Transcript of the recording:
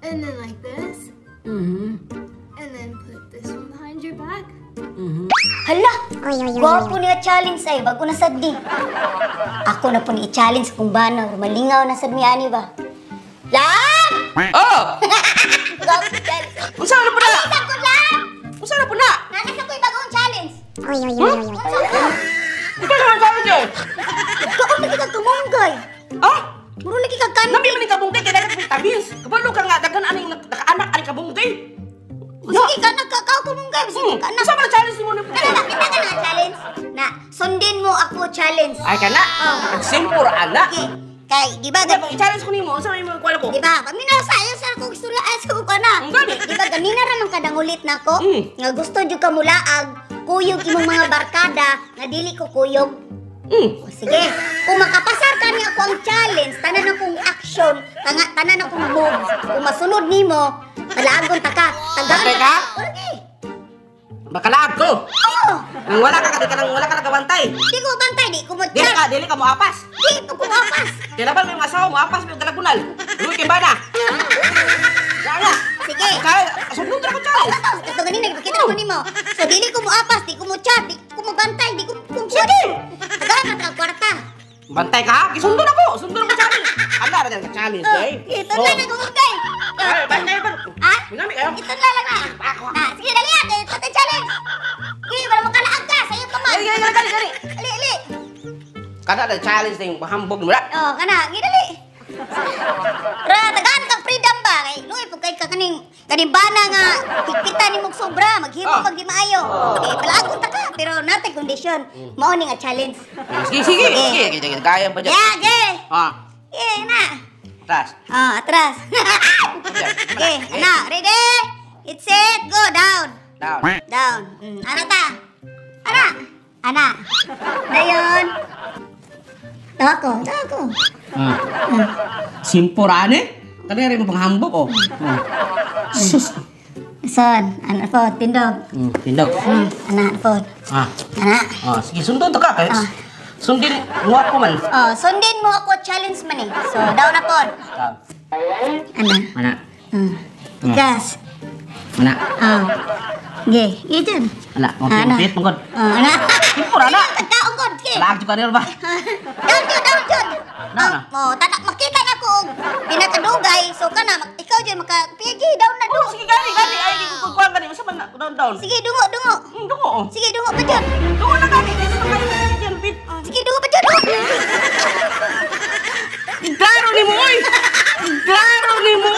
And then like this. And then put this one behind your back. Hala! Gwapo niya challenge ay, bago na sad di. Ako na po ni i-challenge kung bana, malingaw na sad mi ani ba. Love! Oh! Gwapo challenge. Unsa na po na? Ay, ko love! Unsa na po na? Nanas ako'y bagong challenge. Unsa ko? Unsa na challenge eh? Kaon lagi kag kamunggay. Ah? Muro lagi kag kanin. Nami man ni kabunggay kay daghan vitamins. Kabalo ka nga daghan aning nakaanak aning kabunggay. Sige ka nagkakaw kamunggay. Sige ka na. Unsa man challenge nimo ni? Kana na, kita ka na challenge. Na, sundin mo ako challenge. Ay kana. Oh. Simple ra ana. Okay. Kay, di ba Kaya pag i-challenge ko nimo, unsa may mga kuan ko? Di ba? Paminaw sa ayo sa akong istorya ay sa ko na. Ang gani. Di ba ganina ra man kadangulit nako? Mm. Nga gusto jud ka mulaag, kuyog imong mga barkada nga dili ko kuyog. O, sige, kung makapasar ka niya ako ang challenge, tanan akong action, tanga, tanan akong moves, kung masunod nimo, talaagon ta ka. Tagaan Bantay ka? Okay. Makalaag ko. Oo. Nang wala ka di ka nang wala ka nagabantay. Di ko bantay, di ko mo Dili ka moapas. Di ko kumapas. Kaya laban may mga asawa mo apas may dalagunal. Luwi kay bana. Wala. Sige. Kaya sundon ra ko challenge. Kato, kato ganina, ipakita ko nimo. So, dili ko moapas, di ko mo chat, di ko mo bantay, di ko kung sige. Tagaan ka kwarta. Bantay ka? Gisundon ako. Sundon ako challenge. Ala ra ka challenge, Oh, day. ito na nagumugay. Ay, bantay ba? Ha? Minami kayo. Ito na lang na. Na, sige, dali ah. Ito na challenge. Sige, para makalaag ka. Sa'yo pa man. Dali, dali, dali, dali. Ali, ali. Kada na challenge na yung hambog mo. Oh, kana, sige, dali. Ra, tagaan kang freedom ba? Kay, luoy, pag kay ka kaning bana nga, higpitan ni mong sobra, maghimo Oh. pag di maayo. Okay, palaagon ta ka, pero natay kondisyon. Mao ni nga challenge. Sige, sige. Sige, sige, kaya pa dyan. Yeah, okay. Ah, Yeah, na. atras. Oh, atras. Okay, ana, ready? It's set, go, down. Down. Down. Ana ta. Ana. Ana. Dayon. Tawa ko, tawa ko. Ah. Simple ra ni. Kani rin mo panghambog oh. Ah. Sus. Son, ana po, tindog. Tindog. Ana po. Ah. Ana. Ah, sige, sundon to ka. Kay Ah. sundin mo ako man. Oh, sundin mo ako challenge man eh. So, down na po. Down. Ana. Mana. Gas. Mana. Oh. Ge, ge dyan. Ana, okay, Ana. pit mong god. Oh, ana. Simple ra na. Tagkaon god, sige. Laag jud ka nila ba? Down jud, down jud. Down na. Oh, tanak makita na ko og pinakadugay. So kana ikaw jud maka PG down na do. Oh, sige gani, gani. Ay, kukuan gani. Unsa man na? Down, down. Sige, dungo, dungo. Dungo oh. Sige, dungo pa jud. Dungo na gani. Dito na kayo diyan pit. Oh, sige, dungo pa jud. Klaro ni mo oy. Klaro ni mo.